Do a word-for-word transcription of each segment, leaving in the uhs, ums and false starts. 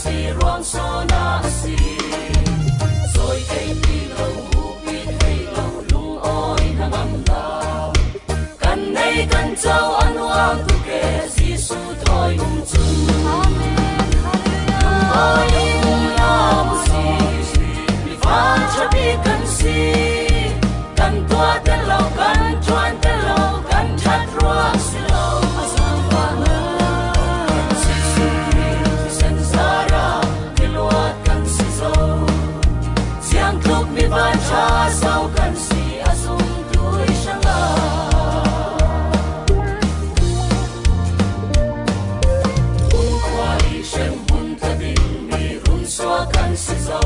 Ruang sawnah a si. Zawi thei ti lo, hupi thei lo, lungawi na ngam lo. Kan nei kan co a nuam tuk e, Jesu thawi um chun. Amen. Hallelujah. Lungawi um lo si. Mi vanthapi kan si. Kan tuah tel lo, kan ṭuan tel lo, kan ṭhat ruak si lo. A zangfahna Jesu Khrih thisen zarah mi luat kan si zo. Siangtluk mi vanṭha zo kan si a zumtu i hrangah. Kumkhua i hrem hmun ta ding mi runsuak kan si zo.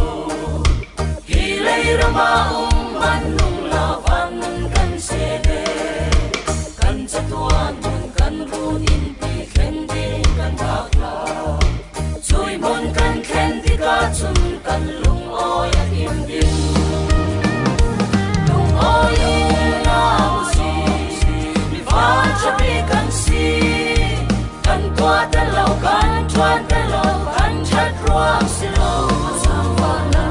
Hi lei rama um man nung la van nun kan se de. Kan chatuan nun kan ru in pi thlen ding kan dak la. Chui mun kan thlen tikah cun kan lungawi a tim ding. Lungawi um lo si, mi vanṭhapi kan si. Kan tuah tel lo, kan ṭuan tel lo, kan ṭhat ruak si lo. Zangfahna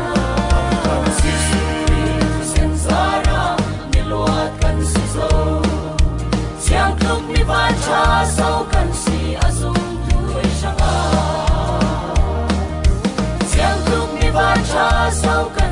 Jesu Khrih thisen zarah mi luat kan si zo. Siangtluk mi vanṭha zo kan si a zumtu i hrangah. Siangtluk mi vanṭha zo kan